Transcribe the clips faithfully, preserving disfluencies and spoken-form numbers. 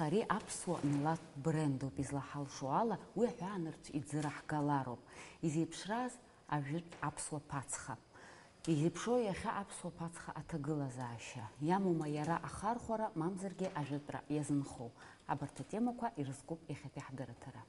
Ари аԥсуа милаҭтә брендуп, излаҳалшо ала, уи аҳәаанырцә иӡыраҳгалароуп. Изеиԥшраз ажәытә аԥсуа ԥацха. Изеиԥшроу иахьа аԥсуа ԥацха аҭагылазаашьа? Иамоума иара ахархәара, мамзаргьы ажәытәра иазынхоу? Абарҭ атемақәа ирызкуп иахьатәи ҳдырраҭара.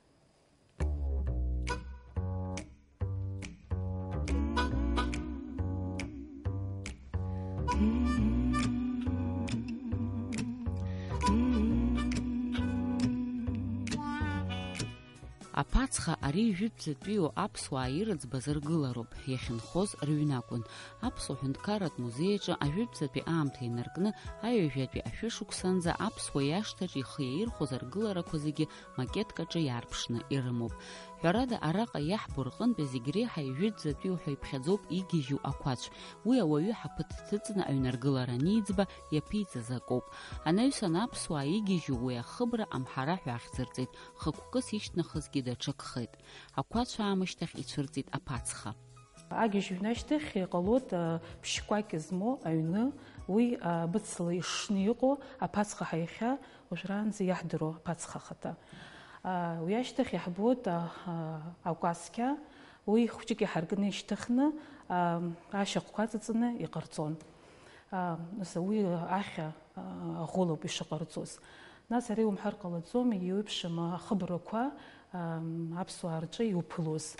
Аԥацха ари жәытәӡатәиу аԥсуаа ирыӡбаз ргылароуп, иахьынхоз рыҩнакәын. Аԥсуа ҳәынҭқарратә музеи аҿы ажәытәӡатәи аамҭа инаркны аҩажәатәи ашәышықәсанӡа аԥсуа иашҭаҿ ихы иаирхәоз аргыларақәа зегьы макетк аҿы иаарԥшны ирымоуп. Ҳәарада, араҟа иаҳбо рҟынтәи зегь реиҳа ижәытәӡатәиу ҳәа иԥхьаӡоуп игьежьу ақәацә. Уи ауаҩы ҳаԥы дҭыҵны аҩнаргылара аниӡба иаԥиҵаз акоуп. Анаҩсан аԥсуаа игьежьу уи ахыбра амҳара ҳәа ахьӡырҵеит, хықәкыс ишьҭнахызгьы даҽакхеит. Ақәацә аамышьҭахь ицәырҵит аԥацха. Агьежь ҩны ашьҭахь иҟалоит, а, ԥшь-кәакь змоу аҩны, уи, а, быцала ишшны иҟоу аԥацха ҳәа иахьа уажәраанӡа иаҳдыруа аԥацха ахаҭа. А, уи ашьҭахь иаҳбоит, а, а, акәасқьа, уи хәҷык иҳаркны ишьҭыхны, а, ашьаҟқәа аҵыҵны иҟарҵон. А, нас уи ахьа, а, аӷәылоуп ишыҟарҵоз. Нас ара иумҳәар ҟалаӡом, иеиуеиԥшым ахыбрақәа, а, аԥсуаа рҿы иуԥылоз.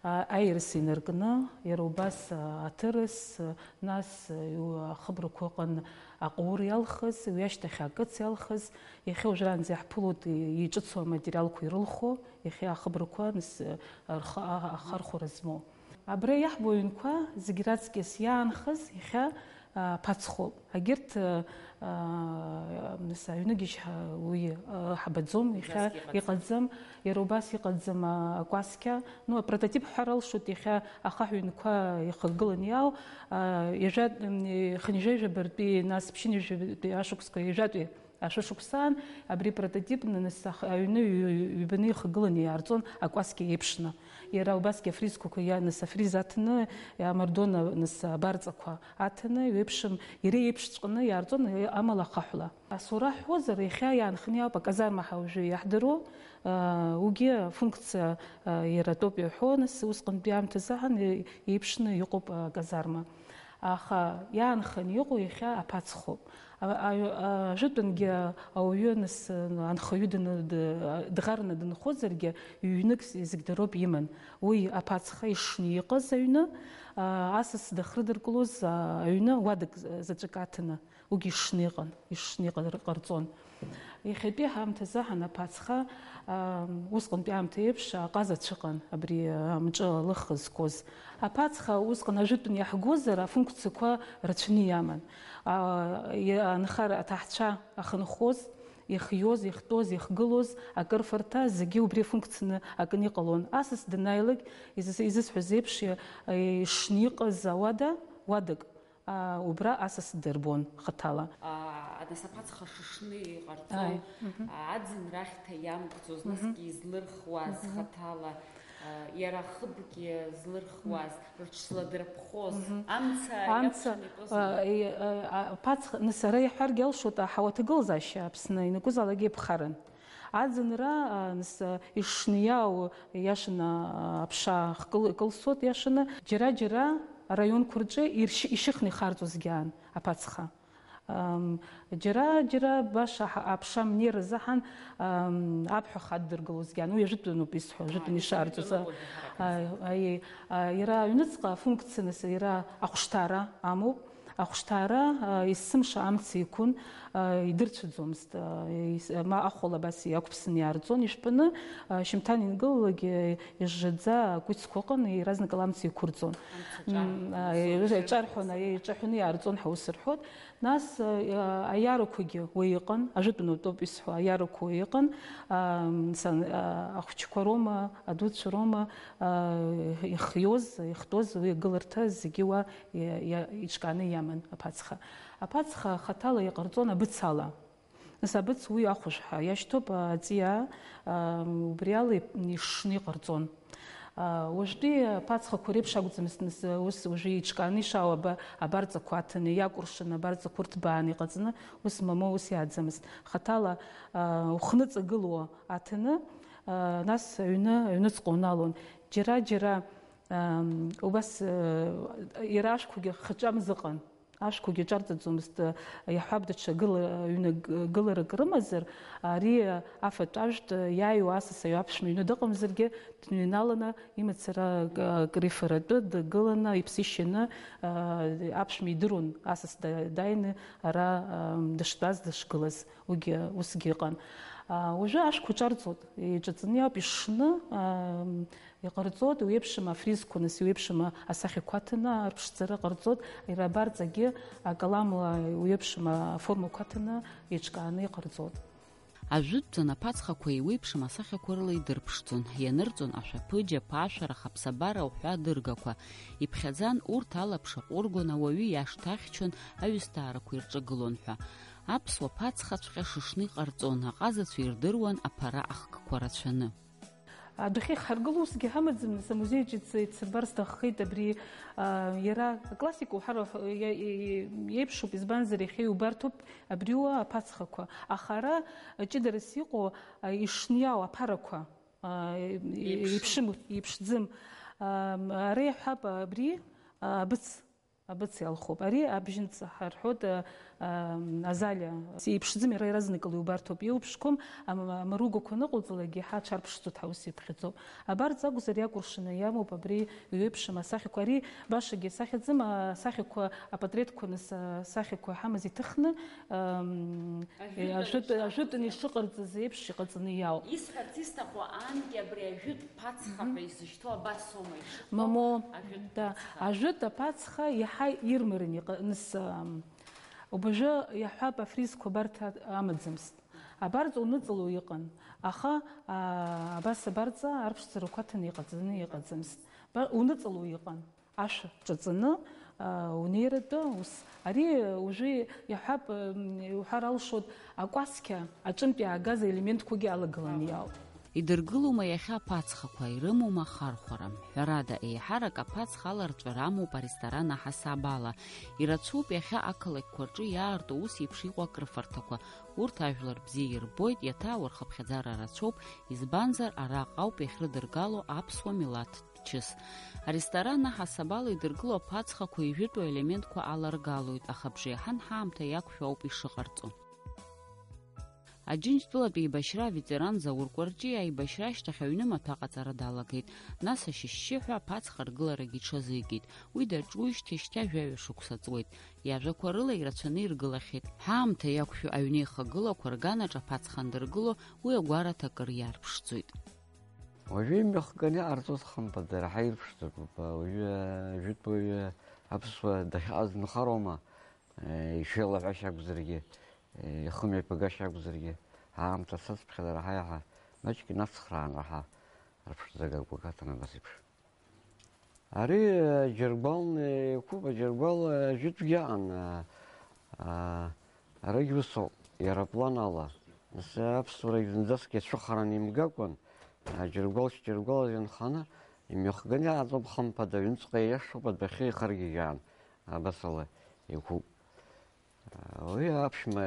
А, аирыс инаркны, иара убас, а, аҭырыс, а, нас, а, иу-, ахыбрақәа ыҟан аҟаур иалхыз, уи ашьҭахь акыц иалхыз, иахьа уажәраанӡа иаҳԥылоит и-, иҿыцу аматериалқәа ирылху, иахьа ахыбрақәа, нас, а, рхы-, а-, ахархәара змоу. Абра иаҳбо аҩнқәа зегь раҵкьыс иаанхаз иахьа, а, ԥацхоуп. Агьырҭ, а, а, нас аҩныгьежь ҳа-, уи, а, ҳабаӡом, иахьа Убасгьы иҟаӡам. Иҟаӡам, иара убас иҟаӡам, а, акәасқьа. Ну, апрототип ҳҳәар алшоит, иахьа ахаҳә ҩнқәа ихагылан иаау, а, ҩажәа-, м, хынҩажәа жәабатәи, нас ԥшьынҩажәа жәабатәи ашықәсқәа, ҩажәатәи ашәышықәсаан абри прототипны, нас, ах-, аҩны ҩ-, ҩбаны ихагыланы иаарҵон акәасқьа еиԥшны. Иара убасгьы афризқәақәа иа-, нас, африз аҭаны, амардуан, нас, абарҵақәа аҭаны, иеиԥшым, иара иеиԥшҵәҟьаны иаарҵон, е-, амала ахаҳәла. Асура ҳҳәозар, иахьа иаанханы иаауп аказарма ҳәа уажәы иаҳдыруа, а, уигьы афункциа, а, иара атәоуп иаҳәо, нас, усҟантәи аамҭазы аҳан, е-, еиԥшны иҟоуп аказарма. Аха иаанханы иҟоу иахьа аԥацхоуп. А-, а-, ажәытәангьы ауаҩы нас, анхаҩы даны д-, дӷарны дынхозаргьы, ҩ-ҩнык зегь дароуп иман. Уи аԥацха ишшны иҟаз аҩны, а, асас дахрыдыркылоз, а, аҩны уадак заҵәык аҭаны, уигьы ишшны иҟан, ишшны иҟан, ҟарҵон. Иахьатәи ҳамҭазы ҳанаԥацха, аа, усҟантәи аамҭа еиԥш аҟазацәа ыҟан, абри, аа, амҿы алых зқәыз. Аԥацха усҟан ажәытәан иаҳгозар, афункциақәа рацәаны иаман. Аа, и-, анхара аҭаҳцәа ахьынхоз, ихиоз, ихтәоз, ихгылоз, акырфарҭа зегьы убри афункцианы акын иҟалон. Асас данааилак, изыс-, изысҳәаз еиԥш, и-, ишшны иҟаз ауада, уадак, Аа, убра асас дырбон хаҭала. Аа, нас аԥацха шышны иҟарҵон. Ааи. Мгм. Аа, аӡын рахьҭа иамкӡоз, Мгм. насгьы излырхуаз Мгм. хаҭала, аа, иара ахыбгьы злырхуаз, Мгм. рыҽзладырԥхоз, Мгм. амца Амца, иакәшан итәоз. Аа, и-, а, а, аԥацха, нас ара иаҳәаргьы алшоит, аҳауа ҭагылазаашьа Аԥсны ианакәызаалакгьы иаԥхаран. Аӡынра, а, нас, а, ишшны иаау, иашаны, а, аԥша хкыл-, кылсуеит, иашаны. Џьара-џьара араионқәа рҿы иршь-, ишьыхны ихарҵозгьы аан аԥацха. Ам, џьара-џьара баша ҳа-, аԥша мнеира азыҳәан, ам, аԥҳәа хаддыргылозгьы аан. Уи ажәытәануп исҳәо, ажәытәан Аа, ишаарҵоз. ишаарҵоз. Аи, аи, а, иара аҩныҵҟа афункциа, нас, иара ахәшҭаара амоуп. Ахәшҭаара, а, есымша амца иқәын, а, идырцәаӡомызт, а, ис-, ма ахәала абас иақәԥсаны иаарҵон, ишәпаны, а, шьымҭан ингылалак, а, ижжаӡа акәицқәа ыҟан, иаразнакала амца иқәырҵон. Амца ҿарҳәон, М, а, ус еиҿарҳәон, еиҿаҳәон. Аиеи, иҿаҳәаны иаарҵон ҳәа ус рҳәоит. Нас, а, а, аиарақәагьы уи иҟан, ажәытәан утәоуп исҳәо, аиарақәа уи иҟан, а, сан-, а, ахәыҷқәа роума, адуцәа роума, а, ихиоз, ихтәоз уи агыларҭа зегьы уа иа-, иа-, иҿкааны иаман аԥацха. Аԥацха хаҭала иҟарҵон абыцала. Нас абыц уи ахәышә ҳәа иашьҭоуп, аҵиаа, а, убриала ип-, ишшны иҟарҵон. Уажәтәи аԥацхақәа реиԥш акәӡамызт, нас, ус уажәы еиҿкааны ишаауа аба-, абарҵақәа аҭаны, иакәыршаны, абарҵақәа рҭбааны иҟаҵаны, ус мамоу ус иааӡамызт. Хаҭала, а, ухныҵагылоу аҭаны, а, нас аҩны, аҩныҵҟа уналон. Џьара-џьара, ам, убас, а, иара ашәқәагьы хыҵәамз ыҟан. Ашәқәагьы ҿарҵаӡомызт, иаҳҳәап, даҽа гыла-, ҩны г-, гыларак рымазар, ари афатә-ажәтә иааиуа асас аҩы аԥшәма иҩны дыҟамзаргьы, дныҩналаны имацара ак-, акрифаратәы дгыланы, иԥсы шьаны, а, аԥшәма идыруан асас да-, дааины ара, а, дыштәаз, дышгылаз, уигьы усгьы ыҟан. А, уажәы ашәқәа ҿарҵоит, иҿаҵаны иауп, ишшны, а, Иҟарҵоит, уи еиԥшым афризқәа, нас, уи еиԥшым асахьақәа ҭаны арԥшӡара ҟарҵоит, иара абарҵагьы акаламла уи еиԥшым аформақәа ҭаны еиҿкааны иҟарҵоит. Ажәытәӡан аԥацхақәа еиуеиԥшым асахьақәа рыла идырԥшӡон, ианырҵон ашәаԥы, џьаԥашәара, хаԥсабара уҳәа адыргақәа. Иԥхьаӡан, урҭ алаԥш аҟәыргон, ауаҩы иашҭа ахьчон, аҩысҭаарақәа ирҿагылон ҳәа. Аԥсуа ԥацхаҵәҟьа шышны иҟарҵон, аҟазацәа ирдыруан аԥара ахкқәа рацәаны. Адәахьы иҳаргыло усгьы ҳамаӡам, нас, амузеиаҿ иццарбар сҭаххеит абри, а, иара аклассика уҳәар, иа-, и-, и-, иеиԥшуп, избанзар, иахьа иубарҭоуп абри уа аԥацхақәа. Аха ара ҷыдарас иҟоу, а, ишниау аԥарақәа, а, и-, Еиԥшым. Иԥшым, иԥшӡым. А, ара иаҳҳәап, абри, а, абыц. Абыц иалхуп. Ари абжьынҵа ҳарҳәоит, а, а, азалиа. Иԥшӡам, иара иаразнакыла иубарҭоуп. Иуԥшқом, ам-, амаругақәа аныҟауҵалакгьы иаҳа аҽарԥшӡоит ҳәа ус иԥхьаӡоуп. Абарҵ акәзар иакәыршаны иамоуп абри иҩеиԥшым асахьақәа. Ари башагьы асахьаӡам, асахьақәа, апатреҭқәа, нас, асахьақәа иҳамаз иҭыхны, ам, Ажәытә ажәытә, алашара ажәытәны акәзар. Ишыҟарҵаз еиԥш иҟаҵаны иаауп. Исҳәарц исҭаху аанкьа абри ажәытә ԥацха Мгм. Ҳәа изышьҭоу абасоума ишыҟоу? Мамо, Ажәытә да, ԥацха. Ажәытә аԥацха иаҳа ирмаран иҟа-, нас, ам, убажәы иаҳҳәап, афризқәа абарҭ а-, амаӡамызт. Абарҵа уныҵало иҟан, аха, а, абас абарҵа арԥшӡарақәа ҭаны иҟаҵаны иҟаӡамызт. Ба-, уныҵало иҟан. Ашә ҿаҵаны, а, унеиратәы ус. Ари уажәы иаҳҳәап, м, иуҳәар алшоит, акәасқьа аҿынтә иаагаз аелементқәагьы алагыланы иаауп. Идыргылома иахьа аԥацхақәа, ирымоума ахархәара? Ҳәарада, еиҳарак аԥацха аларҵәара амоуп аресторан аҳасабала. Ирацәоуп иахьа ақалақьқәа рҿы иаарту ус еиԥш иҟоу акрыфарҭақәа. Урҭ ажәлар бзиа ирбоит, иаҭаауа рхыԥхьаӡара рацәоуп, избанзар, араҟа ауп иахьрыдыргало аԥсуа милаҭ чыс. Аресторан аҳасабала идыргыло аԥацхақәа ижәытәу аелементқәа аларгалоит, аха бжеиҳан ҳаамҭа иақәшәо ауп ишыҟарҵо. Аџьынџьтәылатә еибашьра аветеран Заур Кәарҷиа аибашьра ашьҭахь аҩны маҭәа аҟаҵара далагеит, нас ашьшьыҳәа аԥацха аргыларагьы иҽазикит. Уи даҿуижьҭеи шьҭа жәаҩа шықәса ҵуеит. Иажәақәа рыла ирацәаны иргылахьеит. Ҳаамҭа иақәшәо аҩнеихагылақәа рганаҿ аԥацха андыргыло, уи агәараҭа акыр иаарԥшӡоит. Уажәы имҩахганы иҟарҵоз хымԥада, раҳа ирԥшӡақәоуп. Уажәы, жәытәуаҩы аԥсуа дахьыҟаз нхароума, ишеилаҳәашьа акәзаргьы, ихымҩаԥгашьа акәзаргьы, аамҭа цацыԥхьаӡа раҳа-иаҳа маҷк инацхраан, раҳа рыԥшӡагақәа каҭан абас еиԥш. Ари, э, Џьаргәал, э, еиқәуп, Џьаргәал, э, жәытәгьы аан, э, э, аригь усоуп, иара аплан ала. Нас аԥсуарагь зынӡаск иацәыхараны имгакәан, э, Џьаргәал, Џьаргәал азы инханы, имҩахганы иааҵоуп, хымԥада, аҩныҵҟа ииашоуп, адәахьы ихаргьежьаан, абасала еиқәуп. Уи аԥшәма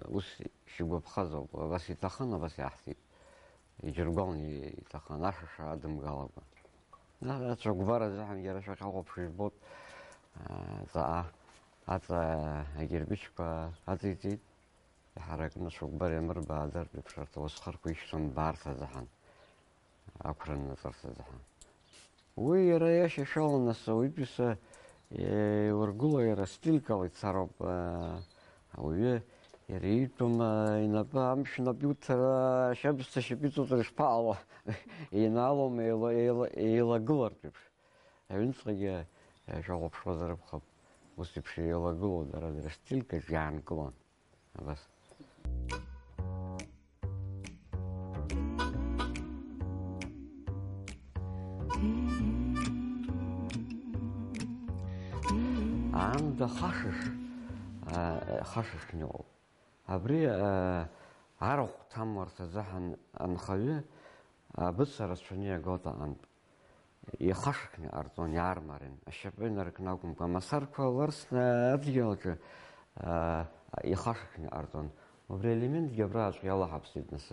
ус шигәаԥхаз ауп, абас иҭахын, абас иаҳҭеит. Иџьаргәалан иҭахын, ашәа адымгалакәа. Ацәыкәбар азыҳәангьы ара шәахьахәаԥшуа ижәбоит, ҵаҟа аҵа агербычқәа аҵеиҵеит, иҳаракны ацәыкәбар ианырбааӡартә еиԥш, арҭ ауасхырқәа ишьҭан баарц азыҳәан. Ақәра ннаҵарц азыҳәан. Уи иара иашьашәала, нас, ауаҩытәыҩса еиларгыло иара стилькала ицароуп, аа, ауаҩы иара иитәым, аа, инапы, амшә инапы иуҭар, ашьабсҭа шьапы иҵоуҵар ишԥаҟало? Еинаалом, еила-, еила-, еилагылартә еиԥш. Аҩныҵҟагьы, аа, шәахәаԥшуазар акәхап, ус еиԥш еилагылоу дара, дара стилькаҿ иаанкылон. Абас. Аанда хашыш, а, хашышны иҟоуп. Абри, а, арахә ҭамларц азыҳәан анхаҩы абыца рацәаны иагоит аҟынтә. Ихашақьны иҟарҵон, иаармарен, ашьапы инаркны акәымкәа, амасарқәа ларсны адгьыл аҿы, аа, ихашақьны иҟарҵон. Убри аелементгьы абраҵәҟьа иалаҳаԥсеит, нас,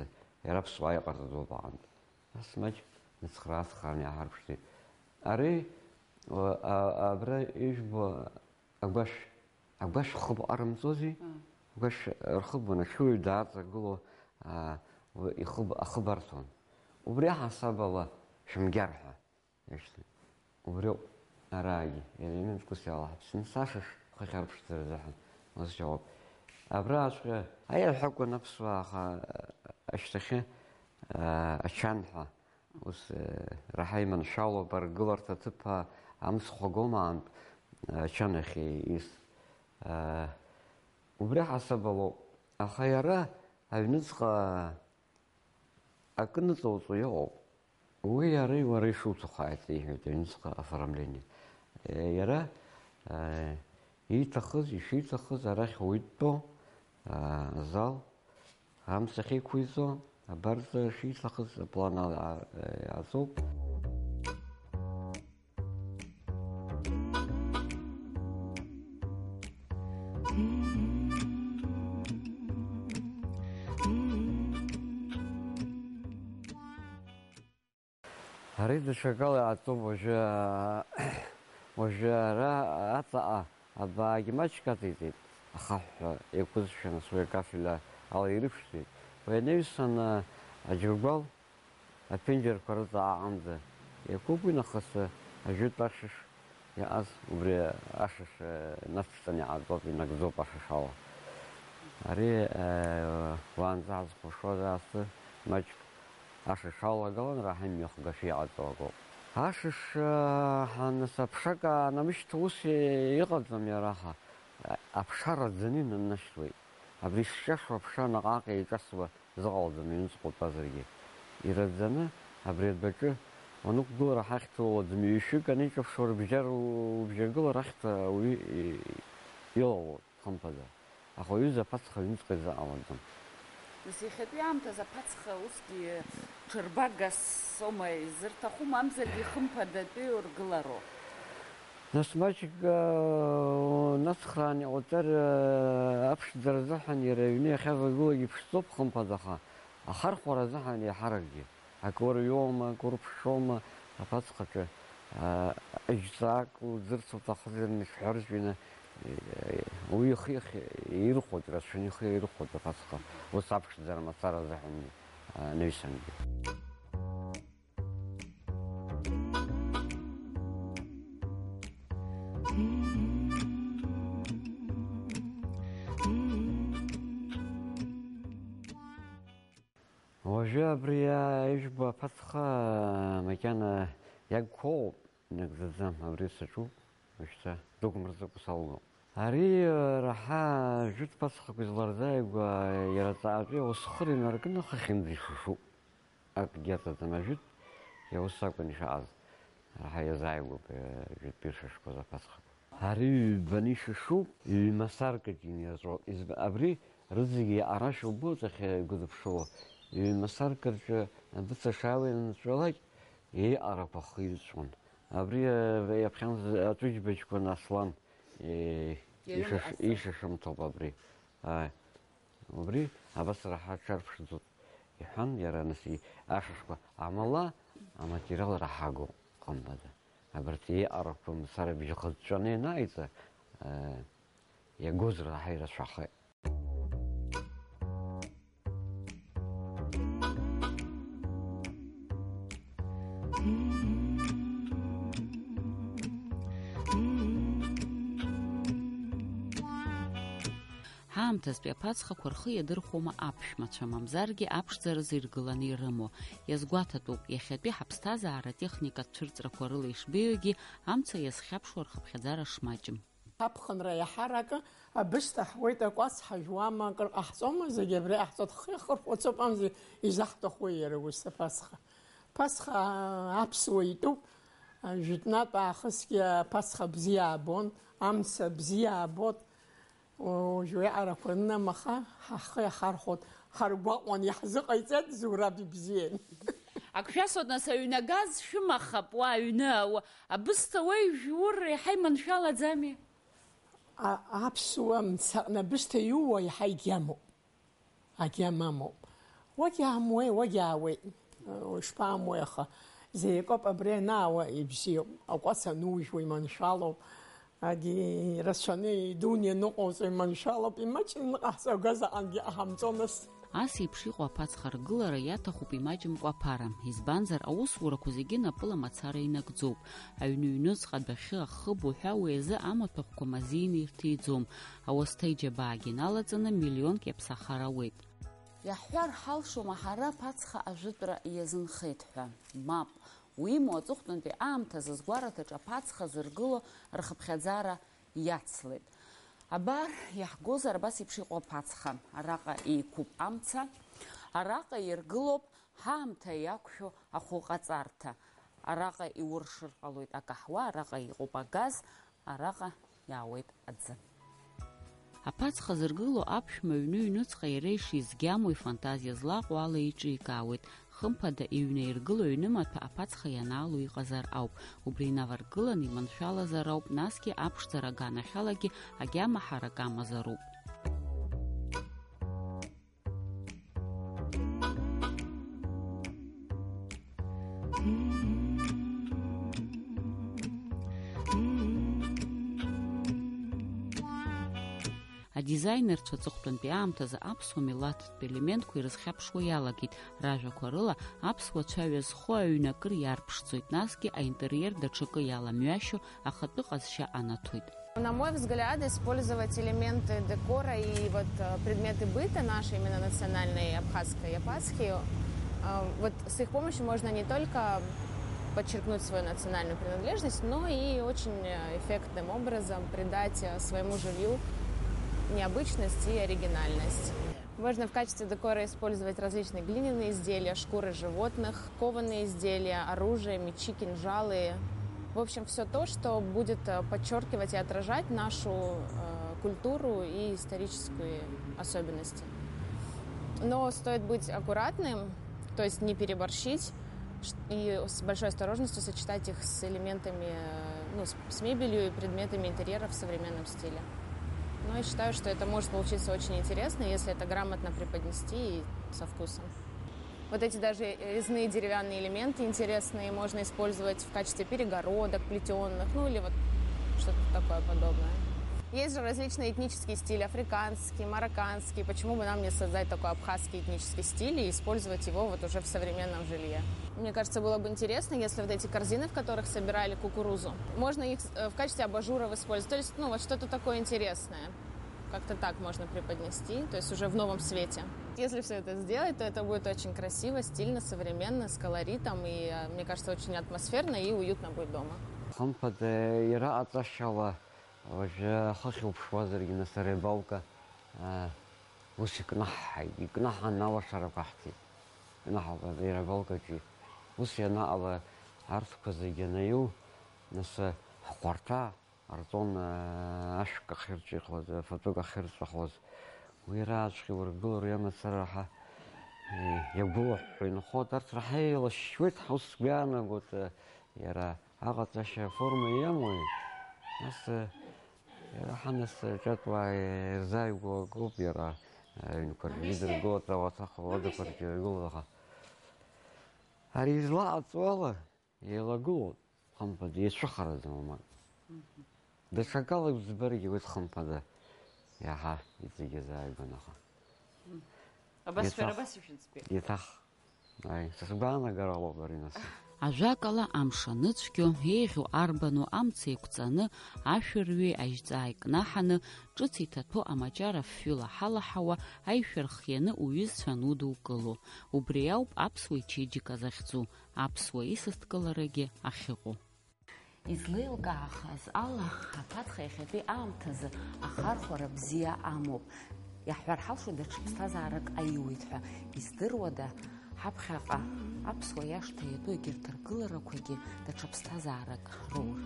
иара аԥсуаа иҟарҵаӡоуп аҟынтә. Нас маҷк ныцхраа-ныцхрааны иааҳарԥшӡеит. Ари, а, а, абра ижәбо агәашә, агәашә хыб ҟарымҵози? Мм. Агәашә рхыбуан, аҽыҩ дааҵагыло, а, уи ихыб-, ахыб арҭон. Убри аҳасабала шәымгьар ҳәа. Иашьҭан. Убриоуп араагьы, елементк ус иалаҳаԥсны, сашыш хыхь арԥшӡара азыҳәан, ус иоуп. Абраҵәҟьа аиаҳәа акәын аԥсуаа аха, ашьҭахьы, аа, ачан ҳәа, ус, э, раҳа иманшәалоуп, аргыларҭа аҭыԥ ҳәа амцхә агома аантә, ачан ахь ис-, аа, убри ҳасабалоуп. Аха иара аҩныҵҟа акы ныҵоуҵо иҟоуп. Уи иара уара ишуҭаху ааит, иҳәеит аҩныҵҟа оформление. Иара, э, ииҭахыз, ишиҭахыз арахь уи дтәо, а, азал амца ахьеиқәиҵо, абарҵа шиҭахыз аплан ала, а, иааӡоуп. Ари даҽакала иҟаҵоуп уажәы, уажәы ара аҵаҟа абаагьы маҷк аҵеиҵеит, ахаҳә ҳәа иакәызшәа, нас уи акафель ала ирыԥшӡеит. Уи анаҩсан, аџьыргәал аԥенџьырқәа рыҵа ааҟанӡа иакуп, уи нахыс ажәытә ашыш иааз убри ашыш, э, нацҵаны иҟаҵоуп, инагӡоуп ашыш ала. Ари, э, уаанӡа ҳазхәаԥшуаз аасҭа маҷк ашыш алагалан, раҳа имҩахгашәа иҟаҵо акоуп. Ашыш, э, ҳанасаԥшак аанамышьҭ ус иҟаӡам иара, аха, э, аԥша раӡаны инанашьҭуеит. Абри шҿашо аԥша наҟ-ааҟ еиҿасуа зыҟалаӡам, иҩныҵҟа утәазаргьы. Ираӡаны абри адәаҿы уанықәгылара ҳахьҭа уалаӡам, ҩышәык анеиҿаԥшуа рыбжьара убжьагылара ахьҭа ауаҩы илалоит, хымԥада. Аха уаҩыза аԥацха аҩныҵҟа изыҟалаӡом. Нас иахьатәи аамҭазы аԥацха усгьы ҽырбагас соума изырҭаху, мамзаргьы хымԥадатәи ургылароуп? Нас маҷк, э, нацхраан иҟауҵар, э, аԥшӡара азыҳәан иара аҩны иахьавагылогьы ԥшӡоуп, хымԥада, аха ахархәара азыҳәан еиҳаракгьы. Акы урҩома, акы урԥшома, аԥацхаҿы, э, џьҵаак уӡырц уҭахызар, ишәҳәарц ҩны, э, уи ихы иахь ирхәоит, рацәаны ихы ирхәоит аԥацха. Ус аԥшӡара мацара азыҳәан, э, анаҩсангьы. Уажәы абри ижәбо аԥацха макьана иагқәоуп, инагӡаӡам, абри саҿуп, уажәшьҭа дықәмырӡыкәа салгом. Ари, раҳа, жәытә ԥацхақәа изларзааигәа, иара ҵаатәи аусхыр инаркны хыхьынӡа ишышуп. Акгьы аҵаӡам, ажәытә иаус акәын ишааз. Раҳа иазааигәоуп, э, жәытәтәи ишышқәаз аԥацхақәа. Ари ҩбаны ишышуп, ҩ-масаркаҿ иниаҵәо. Изб-, абри рызегьы арашәа убоит, ахьы гәыдыԥшыло. Ҩ-масаркаҿы адәыцашаауа ианынҵәалак, еиҟарақәа ахы иҩҵәон. Абри, э, иаԥхьанӡа атәыџьбаџьқәа Аслан, э, иара ишыш-, Аслан. Ишышымҭоуп абри. Ааи. Убри абас раҳа аҽарԥшӡоит, иҳәан, иара нас и-, ашышқәа амала аматериал раҳагоуп, хымԥада. Абарҭ еиҟарақәа мацара бжьы хыҵәҵәаны ианааиҵа, э, иагоз раҳа ирацәахеит. Ҳаамҭазтәи аԥацхақәа рхы иадырхәома аԥшәмацәа, мамзаргьы аԥшӡаразы иргыланы ирымоу? Иазгәаҭатәуп, иахьатәи ҳаԥсҭазаара атехникатә цәырҵрақәа рыла ишбеиоугьы, амца иазхьаԥшуа рхыԥхьаӡара шмаҷым. Аԥхынра иаҳаракы абысҭа ҳуеит, акәац ҳажәуама, акыр ҟаҳҵома, зегьы абри ҟаҳҵоит, ҳхы иахырхәацоуп, амзи изаҳҭахуи иара ус аԥацха? Ԥацха аԥсуа итәуп, жәытәнатә аахысгьы аԥацха бзиа аабон, амца бзиа аабот. Уажә уиаҟарақәа аннамаха, ҳхы иахархәоит, ҳаргәаҟуан, иаҳзыҟаиҵеит, Зураб ибзиан. Ак шәасҳәоит, нас, аҩны агаз шәымахап, уа аҩны, ауа, абысҭа уеи жәур еиҳа иманшәалаӡами? А-, аԥсуа мцаҟны абысҭа иууа еиҳа егьамоуп. Агьама амоуп. Уагьаамуеи, уагьаауеит. Ишԥаамуеи аха? Зеикоуп абри анаауа ибзиоуп. Акәац анужәуа иманшәалоуп. Агьи рацәаны идуны ианыҟоуҵо иманшәалоуп. Имаҷны ныҟаҳҵо агәазаҟангьы ҟаҳамҵо нас. Ас еиԥш иҟоу аԥацха ргылара иаҭахуп имаҷымкәа аԥара, избанзар, аусурақәа зегьы напыла мацара инагӡоуп. Аҩны ҩнуҵҟа адәахьы ахыб уҳәа уи азы амаҭәахәқәа мазеины ирҭиӡом. Ауасҭа иџьабаагьы иналаҵаны миллионк иаԥсахар ауеит. Иаҳҳәар ҳалшома ҳара аԥацха ажәытәра иазынхеит ҳәа? Мап, уимоу аҵыхәтәантәи аамҭазы згәараҭаҿы аԥацха зыргыло рхыԥхьаӡара иацлеит. Абар, иаҳгозар абас еиԥш иҟоу аԥацха, араҟа еиқәуп амца, араҟа иргылоуп ҳаамҭа иақәшәо ахәылҟаҵарҭа, араҟа иуршыр ҟалоит акаҳуа, араҟа иҟоуп агаз, араҟа иаауеит аӡы. Аԥацха зыргыло аԥшәма аҩны иҩнуҵҟа иара ишизгьамоу ифантазиа злаҟоу ала еиҿикаауеит. Хымԥада, иҩны иргыло аҩнымаҭәа аԥацха ианаало иҟазар ауп. Убри инаваргыланы иманшәалазар ауп, насгьы аԥшӡара аганахьалагьы агьама ҳарак амазароуп. Адизаинерцәа аҵыхәтәантәи аамҭазы аԥсуа милаҭтә елементқәа ирызхьаԥшуа иалагеит. Ражәақәа рыла, аԥсуа цәаҩа зху аҩны акыр иарԥшӡоит, насгьы аинтериер даҽакы иаламҩашьо ахатәы ҟазшьа анаҭоит. На мой взгляд, использовать элементы декора и вот, э, предметы быта нашей, именно национальной абхазской япацхи, э, вот с их помощью можно не только подчеркнуть свою национальную принадлежность, но и очень, э, эффектным образом придать, э, своему жилью необычность и оригинальность. Можно в качестве декора использовать различные глиняные изделия, шкуры животных, кованые изделия, оружие, мечи, кинжалы. В общем, всё то, что будет, э, подчёркивать и отражать нашу, э, культуру и исторические особенности. Но стоит быть аккуратным, то есть не переборщить, ш-, и с большой осторожностью сочетать их с элементами, э, ну, с, с мебелью и предметами интерьера в современном стиле. Но я считаю, что это может получиться очень интересно, если это грамотно преподнести и со вкусом. Вот эти даже резные деревянные элементы интересные можно использовать в качестве перегородок, плетённых, ну или вот что-то такое подобное. Есть же различные этнические стили, африканский, марокканский. Почему бы нам не создать такой абхазский этнический стиль и использовать его вот уже в современном жилье? Мне кажется, было бы интересно, если вот эти корзины, в которых собирали кукурузу, можно их, э, в качестве абажуров использовать. То есть, ну, вот что-то такое интересное. Как-то так можно преподнести, то есть уже в новом свете. Если всё это сделать, то это будет очень красиво, стильно, современно, с колоритом, и, э, мне кажется, очень атмосферно и уютно будет дома. Хымԥада, иара аҵашьала, уажәы ахы ахьуԥшуазаргьы, нас, арыбалка, э, ус икнаҳҳаит, икнаҳан алашара қәаҳҭеит. Икнаҳауеит арыбалкаҿы. Ус ианаҟала, арҭқәа зегьы анаиу, нас, ҳхәарҭа арҵон, ашәк ахьырҿихуаз, афатәык ахьырҵәахуаз, уи рааҵәҟьа ургылар, уи амацара раҳа, э, иагәылаҳәҳәо инхоит. Арҭ раҳа еилашьшьуеит, ҳа ус сгәы иаанагоит, э, иара аҟаҵашьа аформа иамои, нас, э, иара ҳанас, э, ҿатәуаа ирзааигәоу акоуп, иара, э, аҩнқәа рҿы идыргылоит, ауаҭах ауадақәа рҿы иргылоит, аха ари излаҟаҵоу ала, еилагылоуп, хымԥада, ицәыхараӡам амал. Мгм. Даҽакала узбаргьы уи, хымԥада, иаҳа иҵегь иазааигәанаха. Мгм. Абас шәара, еиҭах, абас ишәыӡбеит. Еиҭах. Аи, са сгәаанагаралоуп ари, нас. Ажәакала, амш аныцәгьо, еиӷьу арбану амца еиқәҵаны, ашәырҩеи ажьҵаа икнаҳаны, ҿыц иҭаҭәо амаҷар афҩы лаҳалаҳауа, аишәа рхианы уҩызцәа анудукыло. Убри ауп аԥсуа ичеиџьыка захьӡу. Аԥсуа исасдкыларагьы ахьыҟоу. Излеилкаахаз ала, аԥацха иахьатәи аамҭазы ахархәара бзиа амоуп. Иаҳҳәар ҳалшоит, даҽа ԥсҭазаарак аиуеит ҳәа. Издыруада, ҳаԥхьаҟа аԥсуа иашҭа иатәу егьырҭ ргыларақәагьы даҽа ԥсҭазаарак роур?